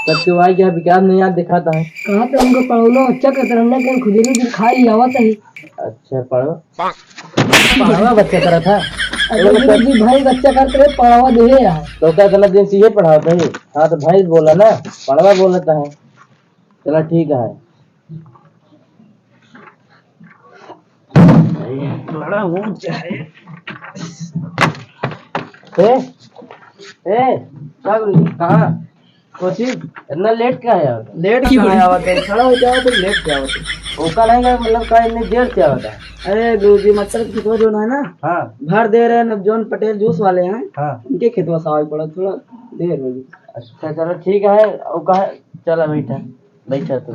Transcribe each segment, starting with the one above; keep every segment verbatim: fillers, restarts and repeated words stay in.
तब के वाई क्या विकास नहीं याद दिखाता है। कहाँ पे हमको पढ़ौना बच्चा करत रहना, कहीं खुजरी उजरी खा लिया हुआ सही। अच्छा, पढ़ो। पढ़वा बच्चा करा था। अरे गुरुजी, भाई बच्चा करत रहे, पढ़वा दे यार। तो का इतना दिन से ये पढ़ावत है? हाँ, तो भाई बोला ना, पढ़वा बोलता है। चला ठीक है। बड़ा ऊंचा है। ए, ए, का गुरुजी, कहाँ? कोची? इतना लेट का है यार? लेट का है आवत है? खड़ा हो जाओ तो लेट का आवत है? ओका नहीं ना, मतलब का इतनी देर से आवत है? अरे गुरुजी, मतलब खेतवा जोन है ना, हाँ। भर दे रहे हैं, जोन पटेल जूस वाले हैं, हाँ। उनके खेतवा से आवे पड़ा, थोड़ा देर हो गई। अच्छा, चलो ठीक है, ओका है, चला बैठा। बैठा तू।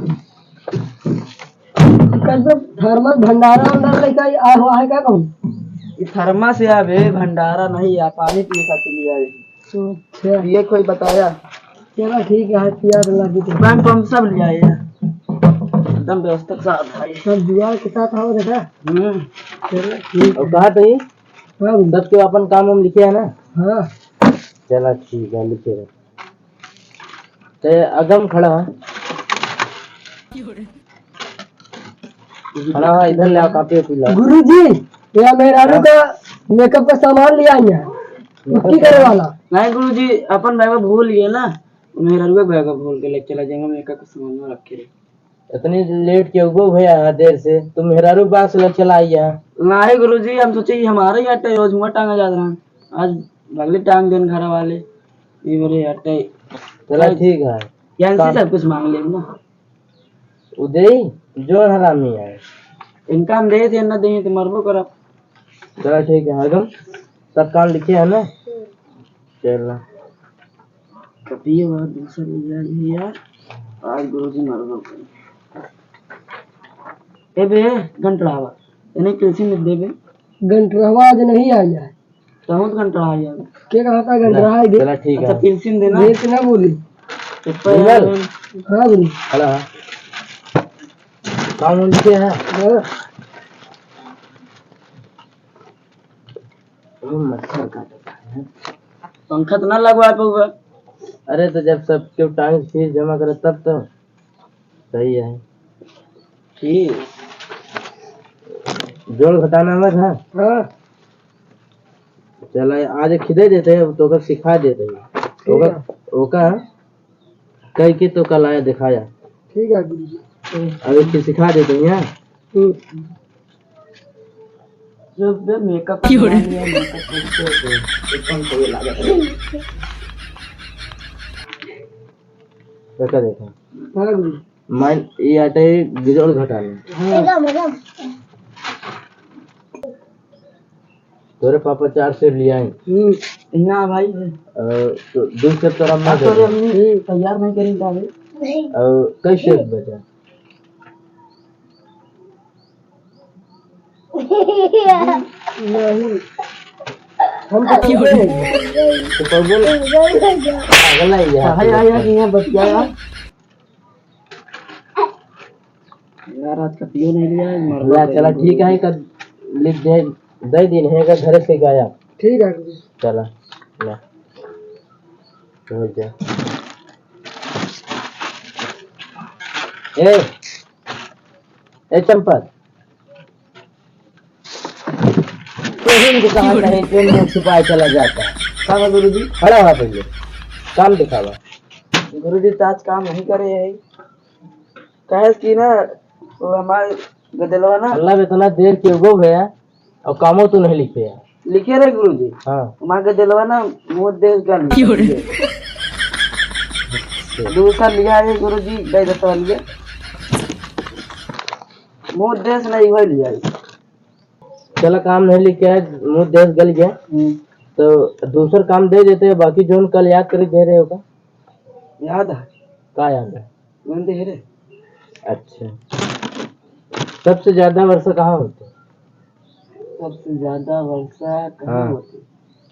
कल तो थर्मस भंडारा उंडारा लेके आई, आ हुआ है क्या कहूँ? ये थर्मस या बे भंडारा नहीं यार, पानी पीने खातिर लिया है। अच्छा। ये कोई बताया? चलो ठीक है, पिया तो लगी तो। पंप, पंप सब लिया है। एकदम व्यवस्था के साथ भाई। सब जुगाड़ के साथ आओ दादा। हम्म। चलो ठीक और है। कहा तो ही? हाँ गुरु। सब के अपन काम हम लिखे है ना? हाँ। चला ठीक है, लिखे है। ते अगम खड़ा है। खड़ा है, इधर ले आ, कॉपी वॉपी ला। गुरुजी, ये मेहरारू हाँ? का मेकअप का सामान लिया है, पुट्टी करे वाला। नहीं गुरुजी, अपन बैग भूल गए ना, मेहरारू का बैग भूल के ले चला जाएंगे, मेकअप का सामान में रख के। इतनी लेट क्यों गो भैया, देर से तुम मेहरारू के पास ले चला आइया। नहीं गुरुजी, हम सोचे कि हमारे यहाँ टे-, रोज हुआ टांगा जात रहा, आज बगले टांग देन घर वाले, ये मेरे यहाँ टे-, चला ठीक है। यहाँ से काम सब कुछ मांग ले ना। उदय, जो हरामी है। इनका हम दे दे, ना दे तो मरबो करब। चला ठीक है, हरदम सब काम लिखे है ना? चल ना। कभी ये बात दूसरा ले जाएगी यार, आज गुरुजी मरबो करे। ए बे, गंटरावा, इन्हें कैसे मिल दे बे? गंटरावा आज नहीं आया है। बहुत घंटा आ गया। के कहा था घंटा ना, है, देख। चला ठीक अच्छा, है। पेंसिल देना। देख ना बोली। तो विमल। हाँ बोली। खड़ा है। काम उनके है। हाँ। ओ, मच्छर काटता है। पंखा तो ना लगवा पाऊंगा। अरे, तो जब सब क्यों टाइम फीस जमा करे, तब तो सही है। ठीक। जोड़ घटाना मत, हाँ? हाँ। चला, आज खिदे देते हैं, तो ओकर सिखा देते हैं। ठीक है। ओकर, ओका कह के तो कल आया दिखाया। ठीक है गुरुजी। अब एक सिखा देते हैं, हाँ? हम्म। जब बे मेकअप क्यों रे? करना है, मेकअप करते हैं, एकदम सही लागत है। देखा, देखा। हाँ गुरुजी। माइन, ये आटे गिरोल घटा ले। हाँ। एकदम, एकदम। तोरे पापा चार सेर लिया है। हम्म। यहाँ भाई। अ, तो दो सेर तोरा मार अब तोरे दे। अम्मी हम्म। तैयार नहीं करी का भाई? नहीं। और कई सेर बचा? नहीं। हम तो क्यों रे? तो पर बोल। पागल है यार। हाँ, यार, यार, यहाँ बच गया यार। यार, आज का पियो नहीं लिया है, मरना ला, चला, पड़ेगा। ठीक है, कल लिख दे, दे दिन है, अगर घर से गया। ठीक है। चला, ला। हो जा। ए, ए, चंपक। तो इनको कहा नहीं, ट्रेन में छुपाए चला जाता है। का बा गुरुजी? खड़ा हुआ पहले, काम दिखावा। गुरुजी, तो आज काम नहीं करे है। काहे कि ना, वो हमारे गदेलवा ना। मतलब इतना देर के हो गया और कामो तो नहीं लिखे है। लिखे रहे गुरुजी। हाँ। हमारे गदेलवा ना, मुँह देश गल क्यों रे? दूसरा लिया है गुरुजी, दे देता लिया। मुँह देश नहीं, वही लिया है। चला, काम नहीं लिखे है, मुँह देश गल गया। हम्म। तो दूसर काम दे देते हैं, बाकी जोन कल याद करे दे रहे होगा। याद है। का याद है? कौन दे रहे? अच्छा। सबसे ज्यादा वर्षा कहाँ होती है? सबसे ज्यादा वर्षा कहाँ हाँ। होती है?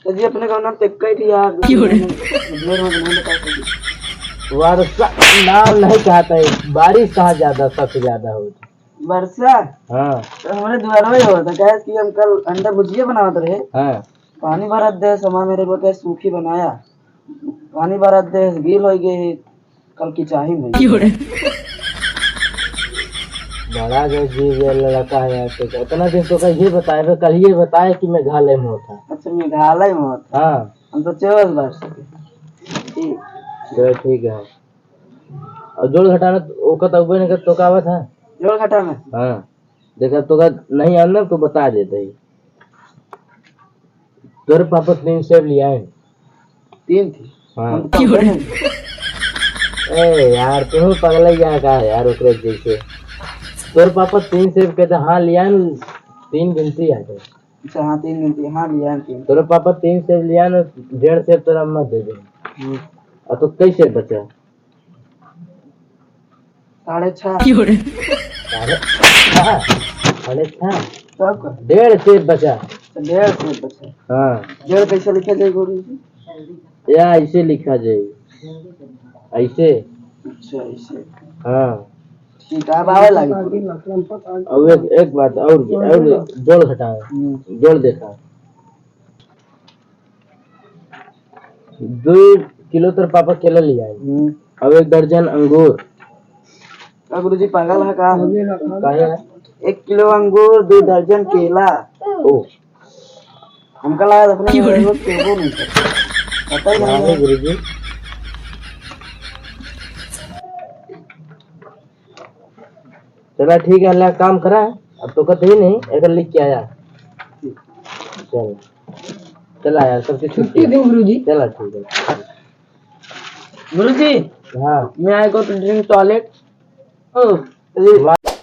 तो जी, अपने गाँव नाम तो एक ही थी यार, क्यों रे? दूसरे में नहीं बता सकते। वर्षा नाम नहीं कहता है, बारिश कहाँ ज्यादा, सबसे ज्यादा होती? वर्षा? हाँ। तो हमारे द्वारा ही होता, क्या है कि हम कल अंडा भुजिया बनावत रहे। हाँ। पानी भरत दे, समा मेरे को क्या सूखी बनाया, पानी भरत दे, गील हो गए। कल की चाही भाई। क्यों रे? बड़ा जो जीव ये लड़का है यार, तो इतना दिन तो कल ये बताए, कल ये बताए कि मेघालय में होता। अच्छा, मेघालय में होता। हाँ। हम तो चौबीस बार से। ठीक। चलो ठीक है। और जोड़ घटाना ओका तो उबे नहीं कर तो का बात है? जोड़ घटाना? हाँ। देखा तो का नहीं आना तो बता देते ही। तोर पापा तीन सेब लिया है। तीन थी? हाँ। हम तो क्यों रे? ए यार, तू पगला गया का यार, ओकरे जैसे। तोर पापा तीन सेब के तो हाँ लिया है, तीन गिनती है तो। अच्छा, हाँ, तीन गिनती, हाँ, लिया है तीन। तोर पापा तीन सेब लिया है, डेढ़ सेब तोरा अम्मा दे दे। हम्म। और तो कैसे बचा? साढ़े छह। क्यों रे? साढ़े छह? साढ़े छह? तब का? डेढ़ सेब बचा। तो डेढ़ सेब बचा। हाँ। डेढ़ कैसे लिखा जाए गुरु जी? या ऐसे लिखा जाए। ऐसे। अच्छा, ऐसे। हाँ। ठीक है, अब आवे लागे। अब एक, एक बात और, और जोड़ घटाओ। हम्म। जोड़ देखा। दो किलो तोर पापा केला लिया है। हम्म। अब एक दर्जन अंगूर। का गुरुजी पागल है का? काहे है? एक किलो अंगूर, दो दर्जन केला। ओ। हमका लगा अपने क्यों रे? लोग केबो नहीं करते। पता ही नहीं नहीं है। गुरुजी। चला ठीक है, अल्लाह काम करा। अब तो कहते ही नहीं, एक लिख के आया। चल, चला यार, सबके छुट्टी छुट्टी। दो गुरुजी। चला ठीक है। गुरुजी, हाँ। May I go to drink toilet? ओ, वाह।